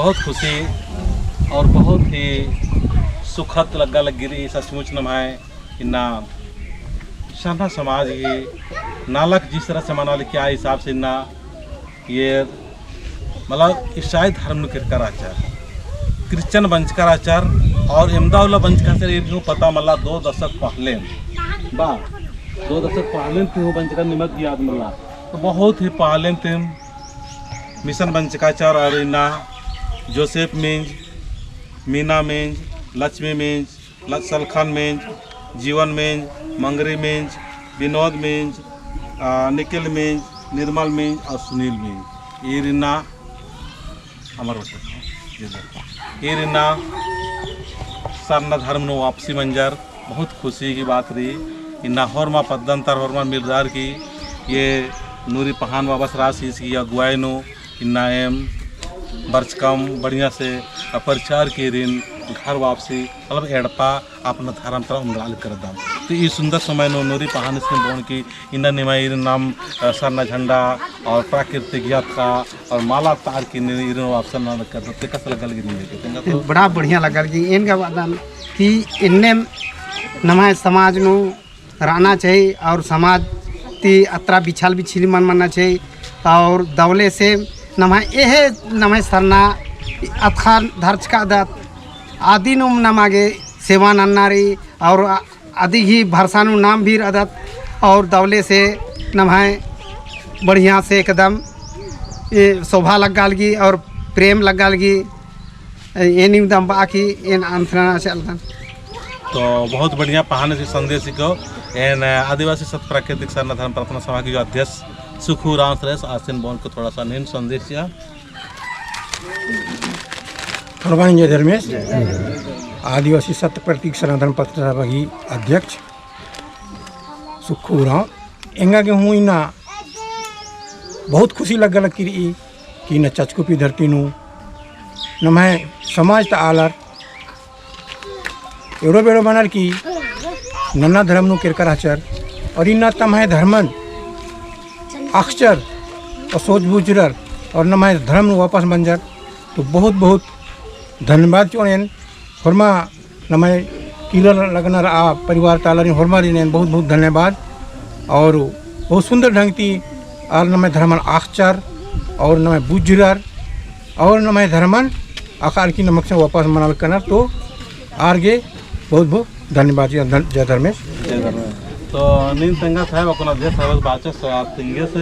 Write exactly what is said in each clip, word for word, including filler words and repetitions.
बहुत खुशी और बहुत ही सुखद लग्गा लग्गी रई सचमुच नम्है इन्ना सरना समाज ही नालक जिस तरह से मना लगी, आ हिसाब से इन्ना ये मतलब ईसाई धर्म नू केरका रहचर, क्रिश्चियन बंचका रहचर और एवंदा उल्ला बंचका से ईर हूँ पता मला दो दशक पहले बा, दो दशक पहले ती हूँ बंचका निमक याद मला। तो बहुत ही पहले ती मिशन बंचका रहचर और इन्ना जोसेफ मिंज, मीना मिंज, लक्ष्मी मिंज, लत सलखन मिंज, जीवन मिंज, मंगरी मिंज, विनोद मिंज, आ, निखिल मिंज, निर्मल मिंज और सुनील मिंज। ईर इन्ना अमर होते हैं। ईर इन्ना सरना धर्म नू वापसी मंजर बहुत खुशी की बात रई। इन्ना होरमा पद्दंतर होरमा मिलदार की ये नूरी पहान बाबस रास इसकी अगुवाई नू इन्ना एम बरचकम बढ़िया से प्रचार की ईरिन घर वापसी मतलब एड़पा अपना धर्म तरा उन्दरा लग करदम। तो ई सुंदर समय नू नूरी पहान इसने बोन की इन्ना निमा ईर नाम, अ, सरना झंडा और प्राकृतिक यात्रा और माला तार की नी-, ईर वापसन ना लग करदम। ते कस लग्गा लगी नीन देखे? तेंगा तो बड़ा बढ़िया लग्गा लगी। एन गा बअदन कि एन्ने नम्है समाज नू रअना चाही और समाज ती अतरा बिछाल बिछिली मल मन्ना चाही। और दवले से नम्है एहे नम्है सरना अतख़ा धरचका रअदत, अदिनुम नमा गे सेवा नन्ना रई और अ-, अदिगही भरसा नू नाम भी रअदत। और दवले से नम्है बढ़िया से एकदम ए शोभा लग्गा लगी और प्रेम लग्गा लगी। एन इवंदम बआ की एन अंतरना चालदन। तो बहुत बढ़िया पहान से संदेश को एन आदिवासी सत प्राकृतिक सरना धर्म प्रार्थना सभा की जो अध्यक्ष सुखू राम श्रेष्ठ आसिन बोन को थोड़ा सा नीन संदेश चिआ। थोड़ा बानी जय धर्मेश, आदिवासी सत प्राकृतिक सरना धर्म प्रार्थना सभा की अध्यक्ष सुखू राम। एंगा गे हूँ इन्ना बहुत खुशी लग्गा लगी रई कि इन्ना चचकुपी धरती नू नम्है समाज ता आलर एड़ो बेड़ो मनर की नन्ना धर्म नू केरका रहचर और इन्ना तम्है धर्मन अख़चर और सोच बुझरर और नम्है धर्म नू वापस मंजर। तो बहुत बहुत धन्यवाद चिओन एन होरमा नम्है किर्रा लगनर आ परिवार ता आलारिन होरमारिन एन बहुत बहुत धन्यवाद। और बहुत सुंदर ढंग ती आर नम्है धर्मन अख़चर और नम्है बुझरर और नम्है धर्मन अख़अर की नमक से वापस मना लग करनर। तो आर गे बहुत बहुत धन्यवाद। जय धन-, जय धर्मेश। जय धर्मेश। तो नीन तेंगा साहब अक्कुन अध्यक्ष साहब बाचस, आ तेंगस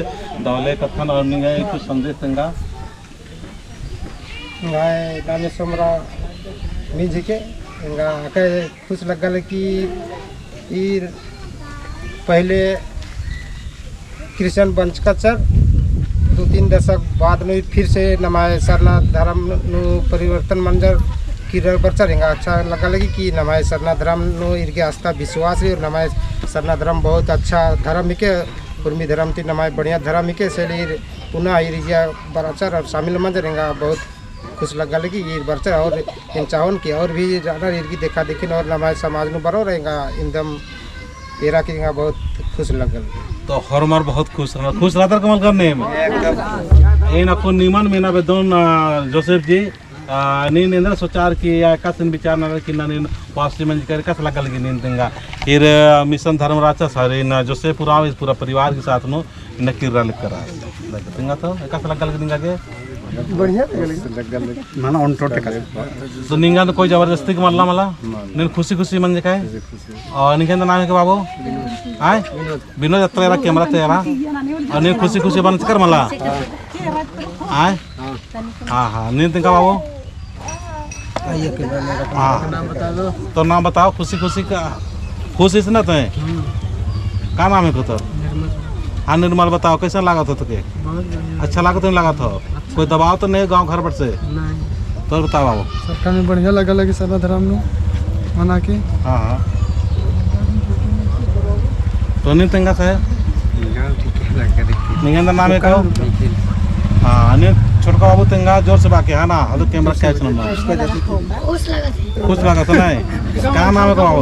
दवले कत्थन और निंगा कुछ संदेश तेंगा। एंग्है नामे सोमरा मिंज हिके। एंगा अक्कय खुश लग्गा लगी कि ईर पहले क्रिश्चियन बंचका रहचर, दो तीन दशक बाद नू फिर से नम्है सरना धर्म नू परिवर्तन मंजर किर्रर बरचर। एंगा अच्छा लग्गा लगी कि नम्है सरना धर्म नू ईर गे आस्था विश्वास रई और नम्है सरना धर्म बहुत अच्छा धर्म हिके, उर्मी धर्म ती नम्है बढ़िया धर्म हिके। से ले ईर पुना ईर इया बरचर और शामिल मंजर। एंगा बहुत खुश लग्गा लगी ईर बरचर और एन चाहोन कि और भी रअनर ईर गे देखा देखिन और नम्है समाज नू बरओर। एंगा इवंदम एरा की एंगा बहुत खुश लग्गा लगी। तो होरमर बहुत खुश रअनर, खुश रअदर का मल करने में। एकदम। एन अक्कुन निमन मेना बेद्दोन, आ, जोसेफ जी, आ, नीन एन्देर सोचअर की या एकासे नीन विचार ननर की ना नीन वापसी मंजकर कस लग्गा लगी नीन तेंगा। फिर, आ, मिशन धर्म रहचस, इन जोसेफ उराँव इस पूरा परिवार के साथ नू इन्ना किर्रा लग करा। तेंगा तो एकासे लग्गा लगी निंगा गे? बढ़िया लग्गा लगी। माना ओन टोटे का। तो निंगा तो कोई जबरदस्ती के मल्ला मला? नीन खुशी खुशी मंजकय? और निंगा तो नाम हिके बाबू? आय? विनोद अत्रा एरा कैमरा ता एरा। और नीन खुशी खुशी मंजकर मला? आय? हाँ, हाँ, नीन तेंगा बाबू? हाँ। तो नाम बताओ, खुशी खुशी का, खुश हिस ना तोंय? हम्म। का नाम हिके तोर? निर्मल। हाँ, निर्मल, बताओ, कैसन लागत हो तोके? बहुत बढ़िया। अच्छा लागत हो, लागत हो? अच्छा। कोई दबाव तो नहीं गाँव घर पर से? नहीं। तो बताओ बाबू। सबका में बढ़िया लग्गा लगी सरना धर्म नू मना के। हाँ, हाँ। तो नीन तेंगा से? निंगा ठीक है लग्गा देखी। निंगा नाम हिके? निखिल। हाँ, नीन छोटका बाबू तेंगा जोर से बआ के, हाँ ना, अदु कैमरा कैच नम्बर। खुश लागत है। खुश लागत है, नहीं? का नाम हिके बाबू?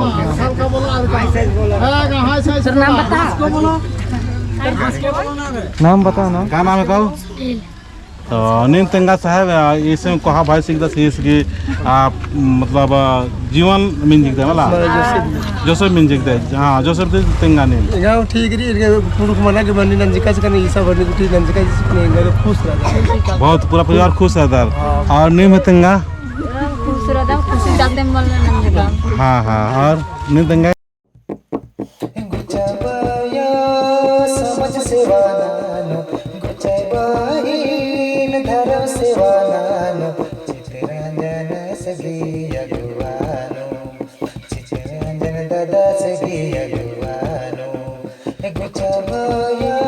सर नाम बता। नाम बता ना। का नाम हिके बाबू? तो नीन तेंगा साहेब, आ, इसे कोहा भाई सिकदस, इस की, आ, मतलब, आ, जीवन मिंजकदय मला? जोसेफ। जोसेफ मिंजकदय, हाँ, जोसेफ ती तेंगा नीन। एंगा ठीक रई, एंगा पुरुख मना के मनी नंजका से कने ईसा भरने गुटी नंजका से कने एंगा खुश रअदर। बहुत, पूरा परिवार खुश रअदर। हाँ। और नीम तेंगा? खुश रअदर, खुशी जाते मल नंजका। हाँ, हाँ, और नीम तेंगा? गुचा बाया समझ सेवा नानो, गुचा बाहिन धरम सेवा नानो, चितरंजन सगी अगुवानो, चितरंजन दादा सगी अगुवानो। गुचा बाया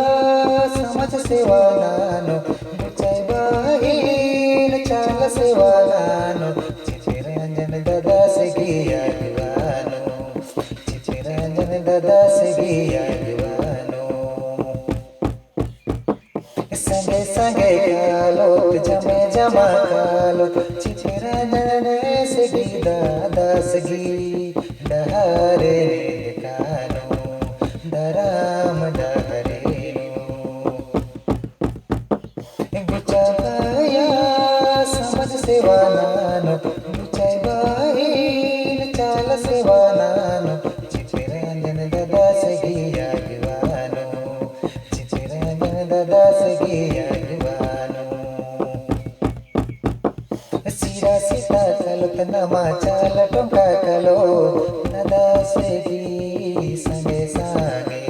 समझ सेवा नानो, गुचा बाहिन चाला सेवा नानो, चितरंजन दादा सगी अगुवानो। चितरंजन दादा सगी अगुवानो। संगे संगे कालोत जमे जमा कालोत, चितरंजन सगी दादा सगी डहरे कानो, धरम डहरे नो। गुचा बाया समझ सेवा नानो, गुचा बाहिन चाला सेवा नानो, चितरंजन दादा सगी अगुवानो, चितरंजन दादा सगी अगुवानो। सिरा सीता कालोत नमा चाला टोंका कालोत, दादा सगी संगे संगे।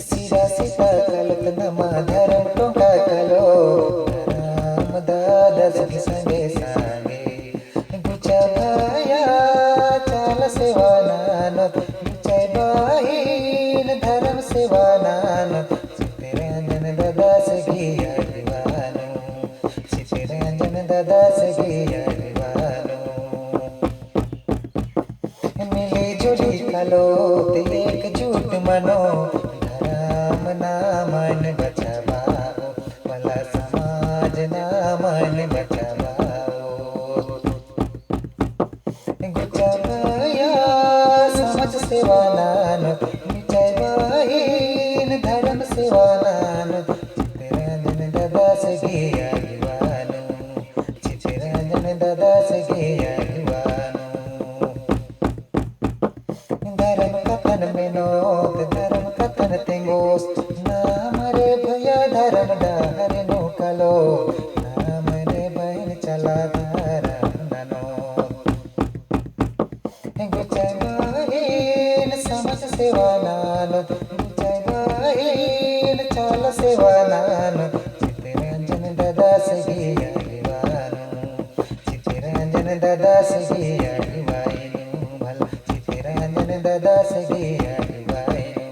सिरा सीता कालोत नमा धरम टोंका कालोत, धरम दादा सगी संगे संगे। गुचा बाया चाला सेवा नानो, गुचा बाहिन धरम सेवा नानो, चितरंजन दादा सगी अगुवानो, चितरंजन दादा सगी अगुवानो। मिली जुली कालोत एकजुट मनो, धरम नामन बचाबाओ, मला समाज नामन बचाबाओ। गुचा बाया समझ सेवा नानो, गुचा बाहिन धरम सेवा नानो, चितरंजन दादा सगी अगुवानो, चितरंजन दादा सगी अगुवानो। धरम कत्थन मेनोत, धरम कत्थन तेंगोस, नाम रे भैया धरम डहरे नू कालोत, नाम रे बहिन चाला धरम ननोत। गुचा बाहिन समझ सेवा नानो, गुचा बाहिन चाला सेवा नानो, चितरंजन दादा सगी अगुवानो, चितरंजन दादा सगी अगुवाइनो, भला चितरंजन दादा सगी अगुवाइनो।